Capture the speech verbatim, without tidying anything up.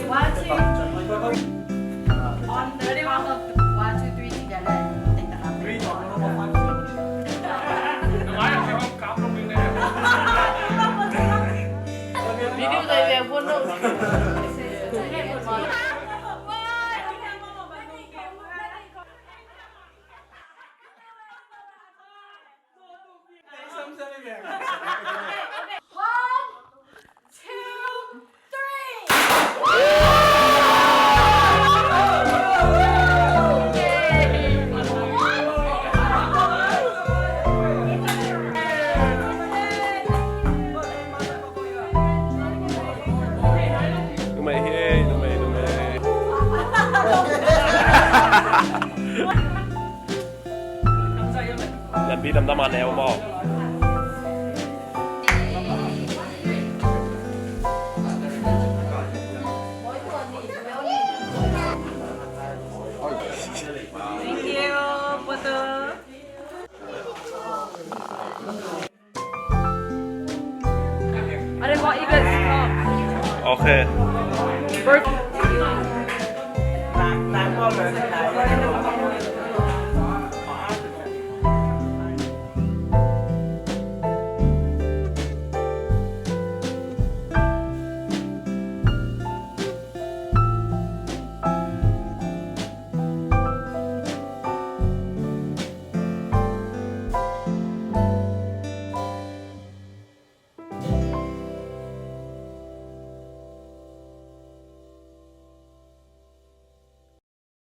One, two. On the count of one, two, three, together. Take the cup. Video tayo, kaya po, no? One, two, three. Numei hi, numei, numei. Lampi damdam a neu maw? Thank you, Poto. Are ko ikat. Okay. Perfect.